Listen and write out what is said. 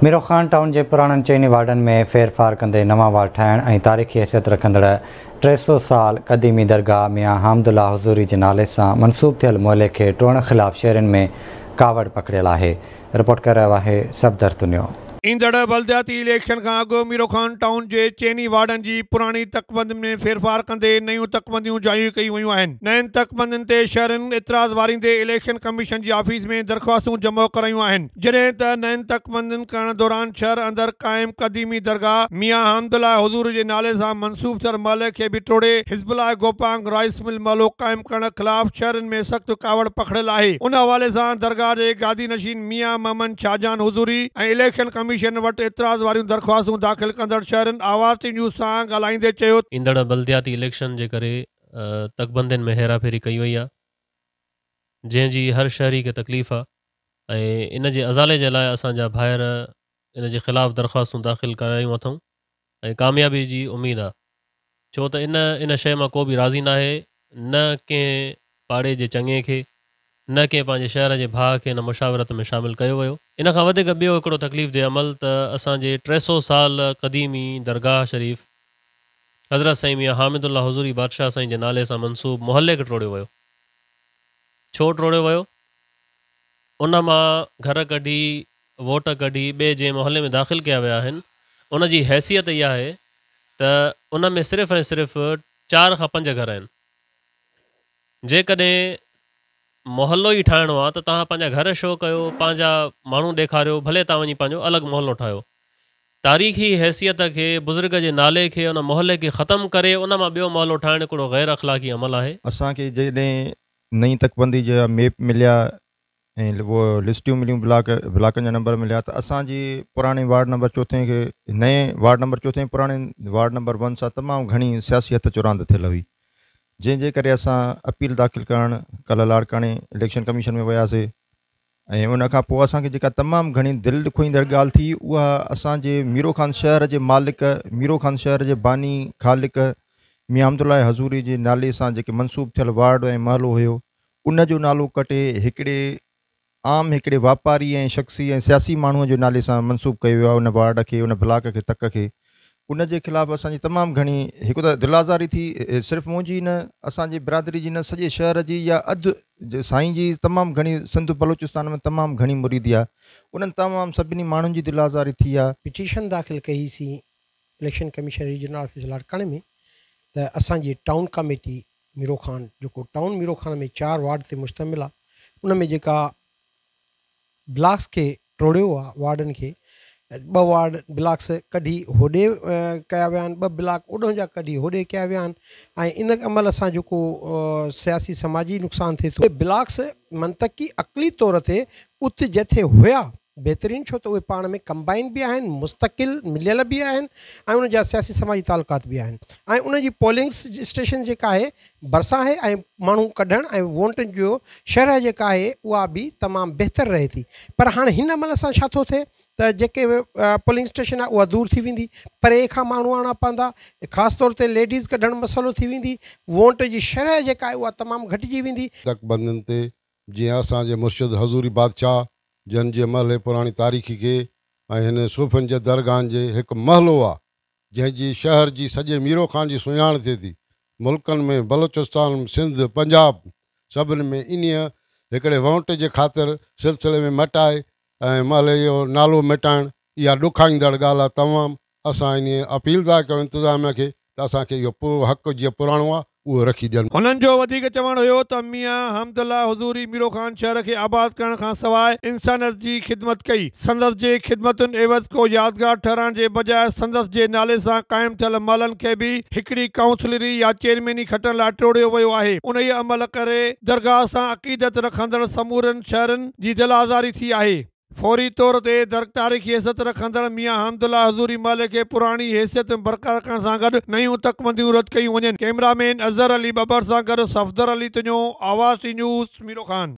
ميرو Khan town جي پراڻن چئني وارڊن ۾ ڦيرڦار ڪندي نوان وارڊ ٺاهڻ ۽ تاريخي حيثيت رکندڙ 300 سال قديمي درگاهه ميان حامد الله حضوري جي نالي سان منسوب ٿيل محلي کي ٽوڙڻ خلاف شهرين ۾ ڪاوڙ پکڙيل آهي. رپورٽ ڪري رهيو آهي صفدر تنيو. ايندڙ بلدياتي اليڪشن کان اڳ ميرو خان ٽائون جي چئني وارڊن جي پراڻي تڪبندين ۾ ڦيرڦار ڪندي نيون تڪبنديون جاري ڪيون ويون آهن. نين تڪبندين تي شهرين اعتراض واريندي اليڪشن ڪميشن جي آفيس ۾ درخواستون جمع ڪرايون آهن. جڏهن ته نين تڪبندين ڪرڻ دوران شهر اندر قائم قديمي درگاهه ميان حامد الله حضور جي نالي سان منسوب ٿيل محلي کي به ٽوڙي حزب الله گوپانگ رائيس مل محلو قائم ڪرڻ خلاف شهرين ۾ سخت ڪاوڙ پکڙيل آهي. ان حوالي سان درگاهه جي گادي نشين ميان محمد شاهجهان حضوري ۽ اليڪشن ڪميشن وٽ اعتراض واريون درخواستون داخل ڪندڙ شهرين آواز ٽي نيوز سان ڳالهائيندي چيو ته. ايندڙ بلدياتي اليڪشن جي ڪري تڪبندين ۾ هيراڦيري ڪئي وئي آهي جنهن جي هر شهري کي تڪليف آهي ۽ ان جي ازالي جي لاء اسان جا ڀائر ان جي خلاف درخواستون داخل ڪرايون اٿئون ۽ ڪاميابي جي اميد آ ڇو ته ان ان شيء مان ڪو به راضي ناهي نه ڪنهن پاڙي جي چڱي کي نه ڪنهن پنهنجي شهر جي ڀاء کي ان مشاورت ۾ شامل ڪيو ويو. ان کان وڌيڪ ٻيو هڪڙو تڪليف ده عمل ته اسان جي 300 سال قديمي درگاهه شريف حضرت سائين ميان حامد الله حضوري بادشاهه سائين جي نالي سان منسوب محلي کي ٽوڙيو ويو. ڇو ٽوڙيو ويو؟ ان مان گهر ڪڍي، ووٽ ڪڍي ٻئي جنهن محلي ۾ داخل ڪيا ويا آهن، ان جي حيثيت اها آهي ته ان ۾ صرف ۽ صرف چار کان پنج گهر آهن. جيڪڏهن محلو ئي ٺاهڻو آهي ته توهان پنهنجا گهر شو ڪيو، پنهنجا ماڻهو ڏيکاريو، ڀلي توهان وڃي پنهنجو الڳ محلو ٺاهيو. تاريخي حيثيت کي، بزرگ جي نالي کي، ان محلي کي ختم ڪري ان مان ٻيو محلو ٺاهڻ هڪڙو غير اخلاقي عمل آهي. اسان کي جڏهن نئين تڪبندي جا ميپ مليا ۽ اهو لسٽيون مليون بلاڪ بلاڪن جا نمبر مليا ته اسان جي پراڻي وارڊ نمبر چوٿين کي نئين وارڊ نمبر چوٿين پراڻي وارڊ نمبر ون سان تمام گهڻي سياسي هٿ چراند ٿيل هئي جنهن جي ڪري اسان اپيل داخل ڪرڻ ڪلهه لاڙڪاڻي اليڪشن ڪميشن ۾ وياسي ۽ ان کان پوء اسان کي جيڪا تمام گهڻي دل ڏکوئيندڙ ڳالهه ٿي اها اسان جي ميرو خان شهر جي مالڪ ميرو خان شهر جي باني خالق ميان حمدالله حضوري جي نالي سان جيڪي منسوب ٿيل وارڊ ۽ محلو هيو ان جو نالو ڪٽي هڪڙي عام هڪڙي واپاري ۽ شخصي ۽ سياسي ماڻهوء جي نالي سان منسوب ڪيو ويو آهي ان وارڊ کي ان بلاڪ کي تڪ کي ان جي خلاف اسان جي تمام گهڻي هڪ ته دل آزاري ٿي صرف منهنجي نه اسان جي برادري جي نه سڄي شهر جي يا اڌ سائين جي تمام گهڻي سنڌ بلوچستان ۾ تمام گهڻي مريدي آهي انهن تمام سڀني ماڻهن جي دل آزاري ٿي آهي. پٽيشن داخل ڪئي سين اليڪشن ڪميشن ريجنل آفيس لاڙڪاڻي ۾ ته اسان جي ٽائون ڪاميٽي ميرو خان جيڪو ٽائون ميرو خان ۾ چار وارڊ تي مشتمل آهي ان ۾ جيڪا بلاڪس کي ٽوڙيو آ وارڊن کي ٻه وارڊ بلاڪس ڪڍي هوڏي ڪيا ويا آهن ٻه بلاڪ اوڏهون جا ڪڍي هوڏي ڪيا ويا آهن ۽ ان عمل سان جيڪو سياسي سماجي نقصان ٿئي ٿو. بلاڪس منطقي عقلي طور تي ات جٿي هيا بهترين ڇو ته اهي پاڻ ۾ ڪمبائن به آهن مستقل مليل به آهن ۽ انهن جا سياسي سماجي تعلقات به آهن ۽ انهن جي پولنگس اسٽيشن جيڪا آهي ڀرسان آهي ۽ ماڻهو ڪڍڻ ۽ وونٽن جو شرح جيڪا آهي اها به تمام بهتر رهي ٿي پر هاڻي هن عمل سان ڇا ٿو ٿئي ته جيڪي پولنگ اسٽيشن آهي اها دور ٿي ويندي پري کان ماڻهو آڻڻا پوندا خاص طور تي ليڊيز ڪڍڻ مسئلو ٿي ويندي وونٽ جي شرح جيڪا آهي اها تمام گهٽجي ويندي. تڪبندين تي جيئن اسان جي مرشد حضوري بادشاهه جن جي محلي پراڻي تاريخي کي ۽ هن صوفين جي درگاهن جي هڪ محلو آ جنهن جي شهر جي سڄي ميرو خان جي سڃاڻ ٿئي ٿي. ملڪن ۾ بلوچستان، سنڌ، پنجاب سڀني ۾ انهيء هڪڙي وونٽ جي خاطر سلسلي ۾ مٽائي ۽ محلي جو نالو مٽائڻ اها ڏکائيندڙ ڳالهه آهي. تمام اسان انهيء اپيل ٿا ڪيون انتظاميه کي ته اسان کي اهو پورو حق جيئن پراڻو آهي اهو رکي ڏين. هنن جو وڌيڪ چوڻ هيو ته ميان حمد الله حضوري ميرو خان شهر کي آباد ڪرڻ کان سواء انسانيت جي خدمت ڪئي، سندس جي خدمتن عيوض ڪو يادگار ٺهرائڻ جي بجاء سندس جي نالي سان قائم ٿيل محلن کي به هڪڙي ڪائونسلري يا چيئرميني کٽڻ لاء ٽوڙيو ويو آهي، انهيء عمل ڪري درگاهه سان عقيدت رکندڙ سمورن شهرين جي دل آزاري ٿي آهي. فوري طور تي در تاريخي حيثيت رکندڙ ميان حمد الله حضوري محلي کي پراڻي حيثيت ۾ برقرار ڪرڻ سان گڏ نيون تڪبنديون رد ڪيون وڃن. ڪئميرا مين اظهر علي ٻٻر سان گڏ صفدر علي تنيو، آواز ٽي نيوز، ميرو خان.